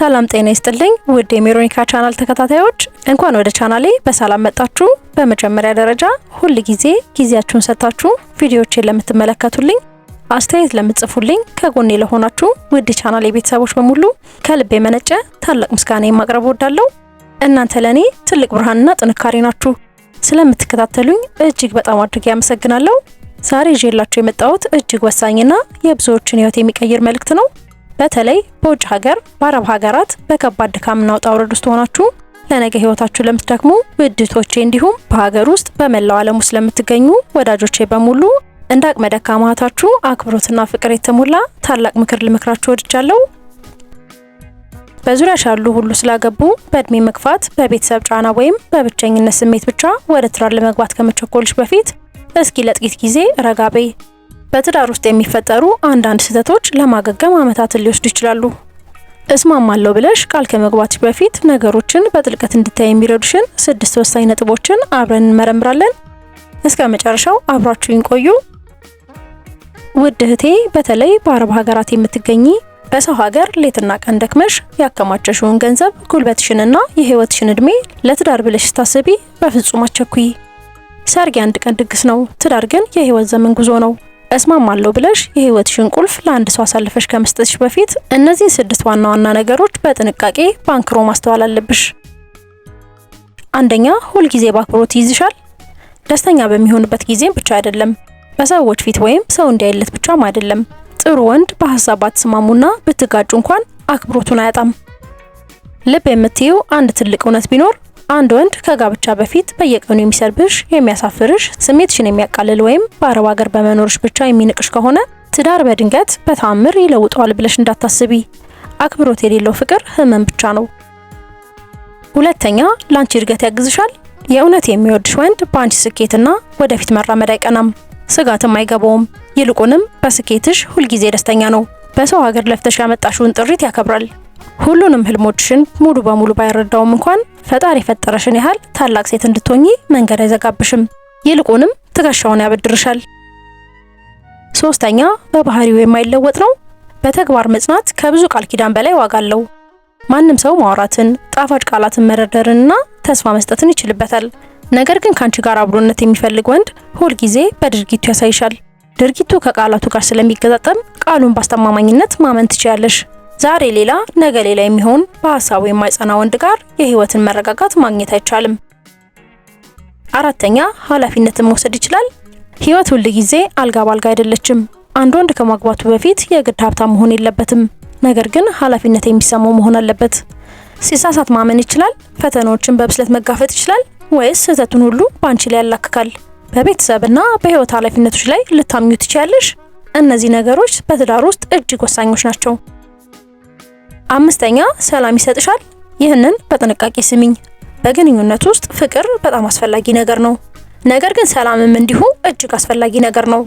ሰላም ጤና ይስጥልኝ ውድ የሜሮኒካ ቻናል ተከታታዮች፣ እንኳን ወደ ቻናሌ በሰላም መጣችሁ። በመጀመሪያ ደረጃ ሁል ጊዜ ጊዜያችሁን ሰጥታችሁ ቪዲዮዎቼን ለምትመለከቱልኝ፣ አስተያየት ለምትጽፉልኝ፣ ከጎኔ ለሆናችሁ ውድ ቻናሌ ቤተሰቦች በሙሉ ከልብ የመነጨ ታላቅ ምስጋና ማቅረብ እወዳለሁ። እናንተ ለኔ ትልቅ ብርሃንና ጥንካሬ ናችሁ። ስለምትከታተሉኝ እጅግ በጣም አድርጌ አመሰግናለሁ። ዛሬ ይዤላችሁ የመጣሁት እጅግ ወሳኝና የብዙዎችን ሕይወት የሚቀይር መልእክት ነው። በተለይ በውጭ ሀገር፣ በአረብ ሀገራት በከባድ ድካምና ውጣ ውረድ ውስጥ ሆናችሁ ለነገ ህይወታችሁ ለምትደክሙ ውድ እህቶቼ፣ እንዲሁም በሀገር ውስጥ በመላው ዓለም ውስጥ ለምትገኙ ወዳጆቼ በሙሉ እንደ አቅመ ደካማ እህታችሁ አክብሮትና ፍቅር የተሞላ ታላቅ ምክር ልመክራችሁ ወድጃለሁ። በዙሪያሽ ያሉ ሁሉ ስላገቡ፣ በእድሜ መግፋት፣ በቤተሰብ ጫና ወይም በብቸኝነት ስሜት ብቻ ወደ ትዳር ለመግባት ከመቸኮልሽ በፊት እስኪ ለጥቂት ጊዜ ረጋ በይ። በትዳር ውስጥ የሚፈጠሩ አንዳንድ ስህተቶች ለማገገም ዓመታትን ሊወስዱ ይችላሉ። እስማማለሁ ብለሽ ቃል ከመግባትሽ በፊት ነገሮችን በጥልቀት እንድታይ የሚረዱሽን 6 ወሳኝ ነጥቦችን አብረን እንመረምራለን። እስከ መጨረሻው አብራችሁኝ ቆዩ። ውድ እህቴ፣ በተለይ በአረብ ሀገራት የምትገኚ፣ በሰው ሀገር ሌትና ቀን ደክመሽ ያከማቸሽውን ገንዘብ፣ ጉልበትሽንና የህይወትሽን እድሜ ለትዳር ብለሽ ስታስቢ በፍጹም አትቸኩይ። ሰርግ የአንድ ቀን ድግስ ነው። ትዳር ግን የህይወት ዘመን ጉዞ ነው። እስማማለሁ ብለሽ የህይወትሽን ቁልፍ ለአንድ ሰው አሳልፈሽ ከመስጠትሽ በፊት እነዚህን 6 ዋና ዋና ነገሮች በጥንቃቄ በአንክሮ ማስተዋል አለብሽ። አንደኛ፣ ሁልጊዜ በአክብሮት ይይዝሻል። ደስተኛ በሚሆንበት ጊዜም ብቻ አይደለም፣ በሰዎች ፊት ወይም ሰው እንዲያይለት ብቻም አይደለም። ጥሩ ወንድ በሀሳብ ባትስማሙና ብትጋጩ እንኳን አክብሮቱን አያጣም። ልብ የምትይው አንድ ትልቅ እውነት ቢኖር፣ አንድ ወንድ ከጋብቻ በፊት በየቀኑ የሚሰድብሽ፣ የሚያሳፍርሽ፣ ስሜትሽን የሚያቃልል ወይም በአረብ ሀገር በመኖርሽ ብቻ የሚንቅሽ ከሆነ ትዳር በድንገት በተአምር ይለውጠዋል ብለሽ እንዳታስቢ። አክብሮት የሌለው ፍቅር ህመም ብቻ ነው። ሁለተኛ፣ ላንቺ እድገት ያግዝሻል። የእውነት የሚወድሽ ወንድ በአንቺ ስኬትና ወደፊት መራመድ አይቀናም፣ ስጋትም አይገባውም። ይልቁንም በስኬትሽ ሁልጊዜ ደስተኛ ነው። በሰው ሀገር ለፍተሽ ያመጣሽውን ጥሪት ያከብራል። ሁሉንም ህልሞችሽን ሙሉ በሙሉ ባይረዳውም እንኳን ፈጣሪ የፈጠረሽን ያህል ታላቅ ሴት እንድትሆኚ መንገድ አይዘጋብሽም። ይልቁንም ትከሻውን ያበድርሻል። ሶስተኛ፣ በባህሪው የማይለወጥ ነው። በተግባር መጽናት ከብዙ ቃል ኪዳን በላይ ዋጋ አለው። ማንም ሰው ማውራትን፣ ጣፋጭ ቃላትን መደርደርንና ተስፋ መስጠትን ይችልበታል። ነገር ግን ካንቺ ጋር አብሮነት የሚፈልግ ወንድ ሁልጊዜ በድርጊቱ ያሳይሻል። ድርጊቱ ከቃላቱ ጋር ስለሚገጣጠም ቃሉን በአስተማማኝነት ማመን ትችያለሽ። ዛሬ ሌላ ነገ ሌላ የሚሆን፣ በሀሳቡ የማይጸና ወንድ ጋር የህይወትን መረጋጋት ማግኘት አይቻልም። አራተኛ፣ ኃላፊነትን መውሰድ ይችላል። ህይወት ሁል ጊዜ አልጋ ባልጋ አይደለችም። አንድ ወንድ ከማግባቱ በፊት የግድ ሀብታም መሆን የለበትም። ነገር ግን ኃላፊነት የሚሰማው መሆን አለበት። ሲሳሳት ማመን ይችላል። ፈተናዎችን በብስለት መጋፈጥ ይችላል። ወይስ ስህተቱን ሁሉ በአንቺ ላይ ያላክካል? በቤተሰብና በህይወት ኃላፊነቶች ላይ ልታምኙ ትችያለሽ። እነዚህ ነገሮች በትዳር ውስጥ እጅግ ወሳኞች ናቸው። አምስተኛ፣ ሰላም ይሰጥሻል። ይህንን በጥንቃቄ ስሚኝ። በግንኙነት ውስጥ ፍቅር በጣም አስፈላጊ ነገር ነው። ነገር ግን ሰላምም እንዲሁ እጅግ አስፈላጊ ነገር ነው።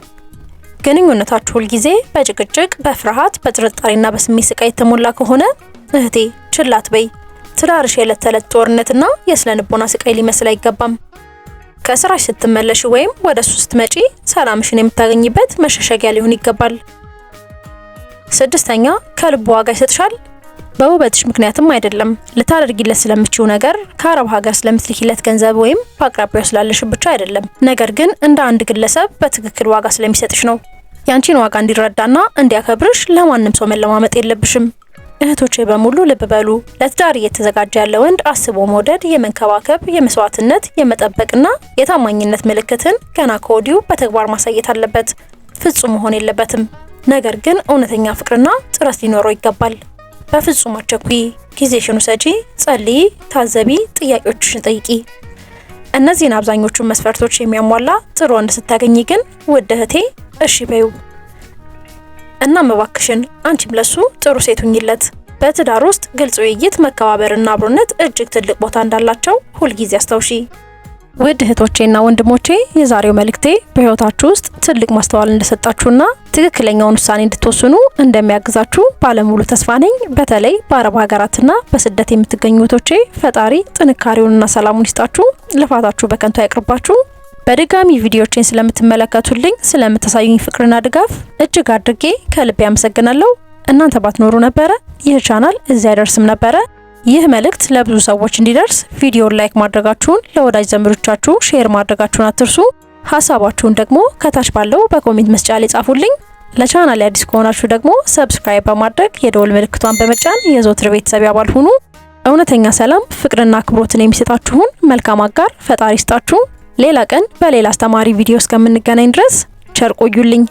ግንኙነታችሁ ሁልጊዜ በጭቅጭቅ፣ በፍርሃት፣ በጥርጣሬና በስሜት ስቃይ የተሞላ ከሆነ እህቴ ችላ አትበይ። ትዳርሽ የዕለት ተዕለት ጦርነትና የስነ ልቦና ስቃይ ሊመስል አይገባም። ከስራሽ ስትመለሽ ወይም ወደ እሱ ስትመጪ ሰላምሽን የምታገኝበት መሸሸጊያ ሊሆን ይገባል። ስድስተኛ፣ ከልቡ ዋጋ ይሰጥሻል። በውበትሽ ምክንያትም አይደለም፣ ልታደርጊለት ስለምትችይው ነገር፣ ከአረብ ሀገር ስለምትልኪለት ገንዘብ ወይም በአቅራቢያው ስላለሽ ብቻ አይደለም። ነገር ግን እንደ አንድ ግለሰብ በትክክል ዋጋ ስለሚሰጥሽ ነው። ያንቺን ዋጋ እንዲረዳና እንዲያከብርሽ ለማንም ሰው መለማመጥ የለብሽም። እህቶቼ በሙሉ ልብ በሉ። ለትዳር እየተዘጋጀ ያለ ወንድ አስቦ መውደድ፣ የመንከባከብ፣ የመስዋዕትነት፣ የመጠበቅና የታማኝነት ምልክትን ገና ከወዲሁ በተግባር ማሳየት አለበት። ፍጹም መሆን የለበትም። ነገር ግን እውነተኛ ፍቅርና ጥረት ሊኖረው ይገባል። በፍጹም አትቸኩይ። ጊዜሽን ውሰጂ፣ ጸልዪ፣ ታዘቢ፣ ጥያቄዎችሽን ጠይቂ። እነዚህን አብዛኞቹን መስፈርቶች የሚያሟላ ጥሩ ወንድ ስታገኚ ግን ውድ እህቴ እሺ በይው። እናም እባክሽን አንቺም ለሱ ጥሩ ሴት ሁኚለት። በትዳር ውስጥ ግልጽ ውይይት፣ መከባበርና አብሮነት እጅግ ትልቅ ቦታ እንዳላቸው ሁልጊዜ አስታውሺ። ውድ እህቶቼና ወንድሞቼ፣ የዛሬው መልእክቴ በህይወታችሁ ውስጥ ትልቅ ማስተዋል እንደሰጣችሁና ትክክለኛውን ውሳኔ እንድትወስኑ እንደሚያግዛችሁ ባለሙሉ ተስፋ ነኝ። በተለይ በአረብ ሀገራትና በስደት የምትገኙ እህቶቼ ፈጣሪ ጥንካሬውንና ሰላሙን ይስጣችሁ፣ ልፋታችሁ በከንቱ አይቅርባችሁ። በድጋሚ ቪዲዮቼን ስለምትመለከቱልኝ፣ ስለምታሳዩኝ ፍቅርና ድጋፍ እጅግ አድርጌ ከልቤ አመሰግናለሁ። እናንተ ባትኖሩ ነበረ ይህ ቻናል እዚህ አይደርስም ነበረ። ይህ መልእክት ለብዙ ሰዎች እንዲደርስ ቪዲዮን like ማድረጋችሁን፣ ለወዳጅ ዘመዶቻችሁ share ማድረጋችሁን አትርሱ። ሀሳባችሁን ደግሞ ከታች ባለው በ comment መስጫ ላይ ጻፉልኝ። ለቻናል አዲስ ከሆናችሁ ደግሞ subscribe በማድረግ የደወል ምልክቷን በመጫን የዘወትር ቤተሰብ አባል ሁኑ። እውነተኛ ሰላም፣ ፍቅርና አክብሮትን የሚሰጣችሁን መልካም አጋር ፈጣሪ ይስጣችሁ። ሌላ ቀን በሌላ አስተማሪ ቪዲዮ እስከምንገናኝ ድረስ ቸር ቆዩልኝ።